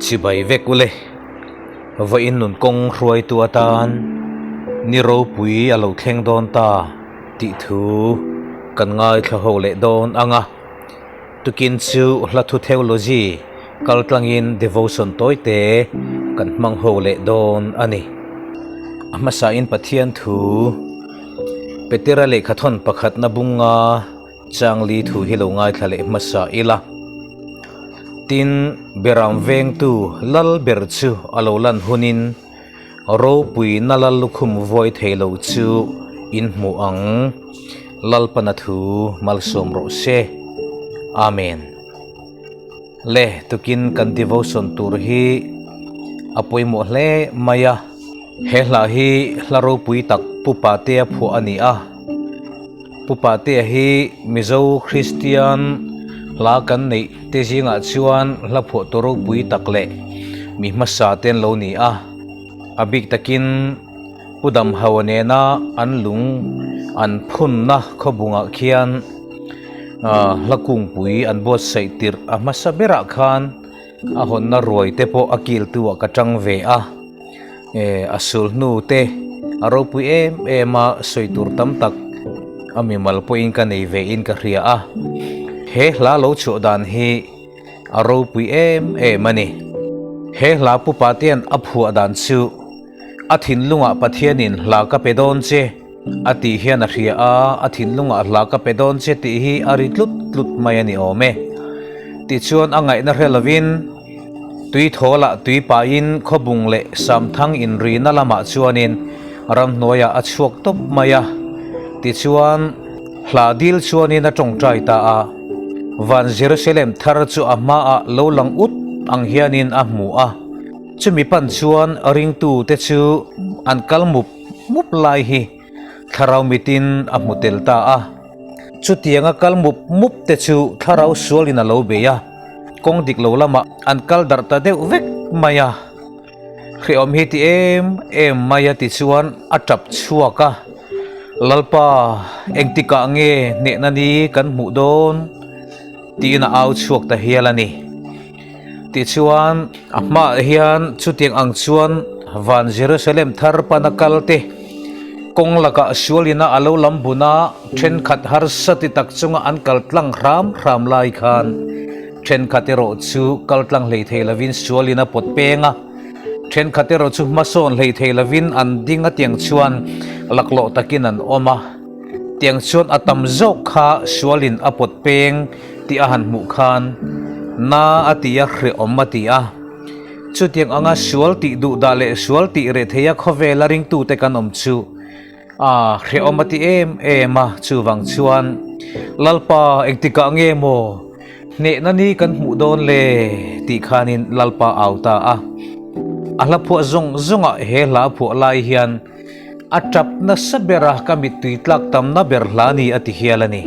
Chibai vek ule, vawiin nun kawng hruaitu atan ni ropui a lo thleng dawn ta tih thu kan ngaithla ho leh dawn ang a. Tukin chu hla thu theology kal tlangin devotion tawite kan hmang ho leh dawn a ni. A hmasain Pathian thu Petera lehkhathawn pakhatna bunga Changli thu hi lo ngaithla leh hmasa ila. Tin, Beram vengtu lal ber chu a lo lan hunin ropuina lal lukhum vuai thei lo chu in hmu ang. Lalpana thu malsawm rawh se. Amen. Le, tukin kan devotion tur hi a pawimawh hle mai a. He hla hi hla ropui tak Pu Patea phuah a ni a. Pu Patea hi Mizo Kristian hla kan neih te zingah chuan hla phuahtu ropui tak leh mi hmasa te an lo ni a. A bik takin Pu Damhaua nena an lung an phunna khawbungah khian hla kungpui an buatsaih tirh a hmasa berah khan a hawnna ruai te pawh a kiltu ah ka tang ve a, eh a sul hnu te a ropui em em a sawi tur tam tak a mimal pawhin ka nei ve in ka hria a, he hla lo chhuah dan hi a ropui em em a ni. He hla pu Patea'n a phuah dan chu a thinlungah Pathianin hla ka pe dawn che a tih hian a hria a, a thinlungah hla ka pe dawn che tih hi a ri tlut tlut mai a ni awm e. Tichuan a ngaihna hre lovin tui thawl ah tui pahin khawbung leh samthang inrina lamah chuanin ramhnuaiah a chhuak tawp mai a. Tichuan hla dil chuanin a tawngtai ta a, Van Jerusalem thar chu a hmaah lo lang ut ang hianin a hmu a. Chumi pan chuan ringtute chu an kal mup mup lai hi thlarau mitin a hmu tel ta a. Chutianga kal mup mup te chu thlarau sualin a lo bei a, kawng dik lo lamah an kal darh ta deuh vek mai a. Hrehawm hi ti em em mai a ti chuan a tap chhuak a, Lalpa, engtikah nge hnehna ni kan hmuh dawn? tiin a au chhuak ta hial a ni. Tichuan, a hmaah hian chutiang ang chuan van Jerusalem thar pana kal te, kawng lakah sualina a lo lam bun a, thenkhat harsa ti tak chunga an kal tlang hram hram lai khan thenkhat erawh chu kal tlang hlei thei lovin sualina pawt peng a, thenkhat erawh chu hmasawn hlei thei lovin an ding a tiang chuan laklawh takin an awm a, tiang chuan a tam zawk kha sualin a pawt peng. Tih a han hmuh khan na a ti a, hrehawm a ti a. Chutiang anga sual tih duh dah leh sual tih reh theia khawvela ringtute kan awm chu a hrehawm a ti em em a. Chuvang chuan Lalpa engtikah nge maw hnehna ni kan hmuh dawn le tih khanin Lalpa au ta a. A hla phuah zawng zawngah he hla phuah lai hian A tap nasa ber a, ka mittui tlak tamna ber hla ni a ti hial a ni.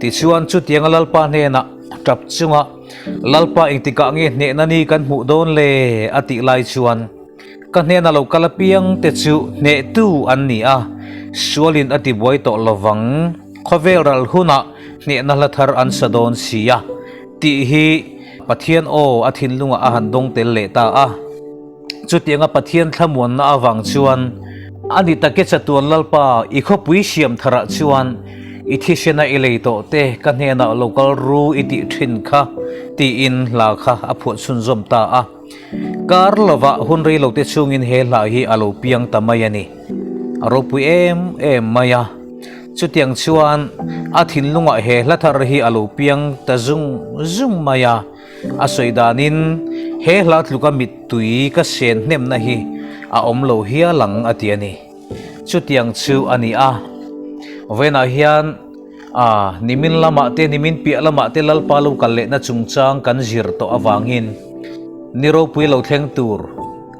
Tichuan chutianga Lalpa hnenah tap chunga Lalpa engtikah nge hnehna ni kan hmuh dawn le a tih lai chuan ka hnena lo kal apiang te chu hnehtu an ni a, sualin a tibuai tawh lovang, khawvel ral hunah hnehna hla thar an sa dawn si a tih hi Pathian aw a thinlungah a han dawng tel leh ta a. Chutianga Pathian thlamuanna avang chuan a ni take chatuan Lalpa i khawpui siam tharah chuan i thisena i lei tawh te ka hnenah lo kal ru i tih thin kha tiin hla kha a phuah chhunzawm ta a. Kar lovah hun rei lote chhungin he hla hi a lo piang ta mai a ni. A ropui em em mai a. Chutiang chuan a thinlungah he hla thar hi a lo piang ta zung zung mai a. A sawi danin he hla tluka mittui ka sen hnemna hi a awm lo hial ang a ti a ni. Chutiang chu a ni a. Vawiinah hian a nimin lamah te nimin piah lamah te Lalpa lo kal lehna chungchang kan zir tawh avangin ni ropui lo thleng tur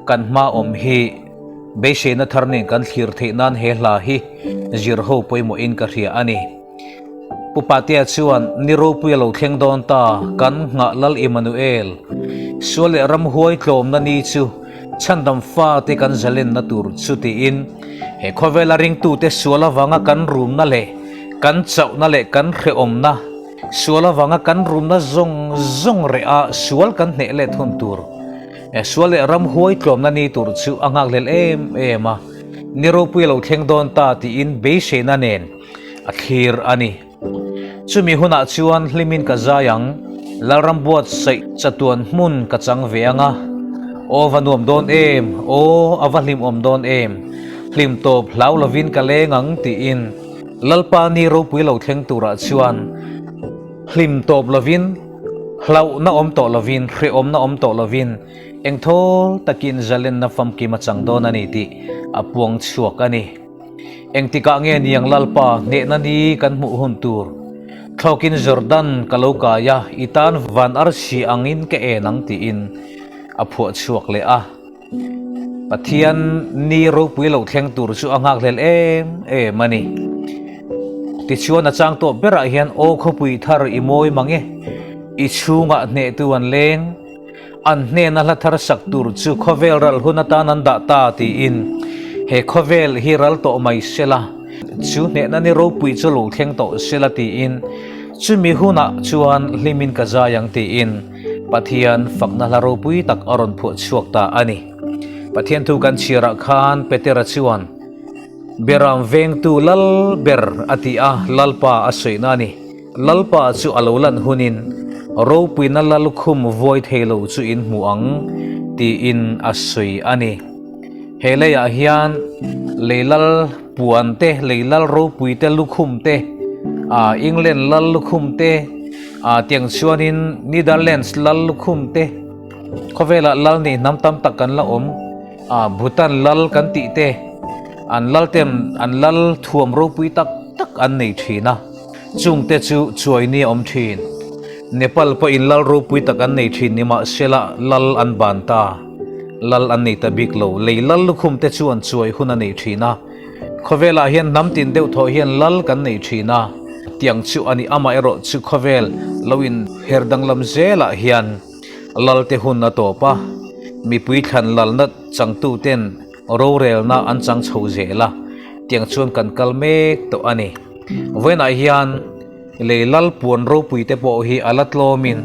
kan hma awm hi beiseina thar nen kan thlir theih nan he hla hi zir ho pawimawhin ka hria a ni. Pu Patea chuan, Ni ropui a lo thleng dawn ta, kan nghah Lal Immanuel. Sual leh ramhuai tlawmna ni chu chhandam fate kan zalenna tur chu tiin he khawvela ringtute sual avanga kan rumna leh kan chauhna leh kan hrehawmna, sual avanga kan rumna zawng zawng reh a sual kan hneh let hun tur. Sual leh ramhuai tlawmna ni tur chu a nghakhlel em em a, ni ropui a lo thleng dawn ta tiin beiseina nen a thlir a ni. Chumi hunah chuan hlimin ka zai ang, Lalram buatsaih chatuan hmun ka chang ve ang a, aw va nuam dawn em, aw a va hlimawm dawn em, hlim tawp hlau lovin ka leng ang tiin Lalpa ni ropui lo thleng turah chuan hlim tawp lovin, hlauhna awm tawh lovin, hrehawmna awm tawh lovin engthawl takin zalenna famkim a chang dawn a ni tih a puang chhuak a ni. Engtikah nge niang Lalpa hnehna ni kan hmuh hun tur? Thlawkin Jordan ka lo kai a, i tan van arsi angin ka en ang tiin a phuah chhuak leh a. Pathian ni ropui lo thleng tur chu a nghakhlel em em a ni. Tichuan a chang tawh berah hian aw khawpui thar i mawi mang e, i chhungah hnehtu an leng. An hnena hla thar sak tur chu khawvel ral hun atan an dah ta tiin he khawvel hi ral tawh mai sela, chu hnehna ni ropui chu lo thleng tawh sela tiin chumi hunah chuan hlimin ka zai ang tiin Pathian fakna hla ropui tak a rawn phuah chhuak ta a ni. Pathian thu kan chhiarah khan Petera chuan Beram vengtu lal ber a ti a, Lalpa a sawihna a ni. Lalpa chu a lo lan hunin ropuina lalkhum vuai thei lo chu in hmu ang tiin a sawi a ni. He leiah hian lei lal puan te, lei lal ropui te lukhum te, England lal lukhum te, tiang chuanin Netherlands lal lukhum te, khawvelah lal nei hnam tam tak kan la awm. Bhutan lal kan tih te, an lal ten an lal thuam ropui tak tak an nei thin a, chungte chu chuaini a awm thin. Nepal pawhin lal ropui tak an nei thin ni mahsela lal an ban ta, lal an nei ta bik lo. Lei lal lukhum te chuan chuai hun a nei thin a, khawvelah hian hnam tin deuh thawh hian lal kan nei thin a, tiang chu a ni. Amaherawh chu khawvel lo in her danglam zelah hian. Lalte hun a tawp a, mipui thlan lalna changtuten rorelna an chang chho zel a, tiang chuan kan kal mek tawh a ni. Vawiinah hian lei lal puan ropui te pawh hi a la tlawmin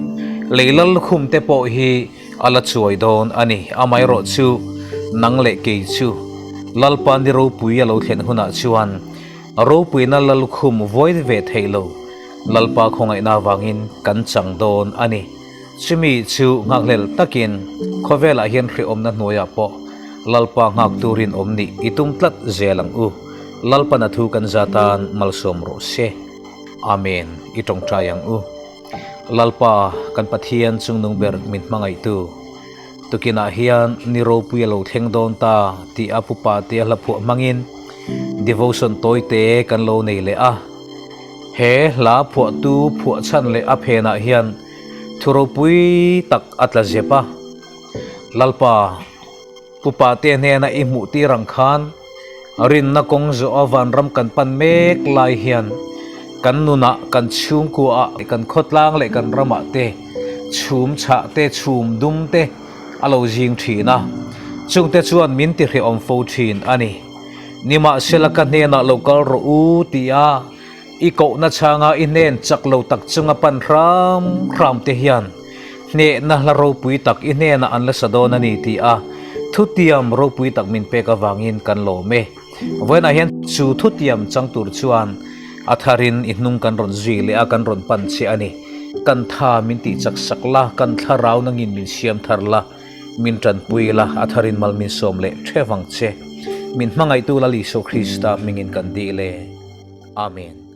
lei lal lukhum te pawh hi a la chuai dawn a ni. Amaherawh chu nang leh kei chu Lalpa ni ropui a lo thlen hunah chuan ropuina lallukhum vawi ve theih lo Lalpa khawngaihna avangin kan chang dawn a ni. Chumi chu nghakhlel takin khawvelah hian hrehawmna hnuaiah pawh Lalpa nghak turin awm nih i tum tlat zel ang u. Lalpan a thu kan za tan malsawm rawh se. Amen. I tawngtai ang u. Lalpa kan Pathian chungnung ber min hmangaihtu. Tukinah hian ni ropui a lo thleng dawn ta tih a pupa te a hla phuah hmangin devotion tawite kan lo nei leh a. He hla phuahtu phuah chhan leh a phenah hian Thu ropui tak a tla zep a, Lalpa, pupa te hnena i hmuh tir ang khan rinna kawng zawh a vanram kan pan mek lai hian kan nunah, kan chhungkuaah, kan khawtlang leh kan ramah te chhum chhah te, chhum dum te a lo zing thin a, chungte chuan min ti hrehawm fo thin a ni. Nimahsela ka hnenah lo kal rawh u tia I kohna chhanga i hnen chak lo tak chunga pan hram hram te hian hnehna hla ropui tak i hnenah an la sa dawn a ni tih a thutiam ropui tak min pek avangin kan lawm e. Vawiinah hian chu thutiam chang tur chuan a tharin i hnung kan rawn zui leh a, kan rawn pan che a ni. Kan tha min tih chak sak la, kan thlarau nangin min siam thar la, min tanpui la, a tharin mal min sawm leh thevang che. Min hmangaihtu Lal Isua Krista hmingin kan dil e. Amen.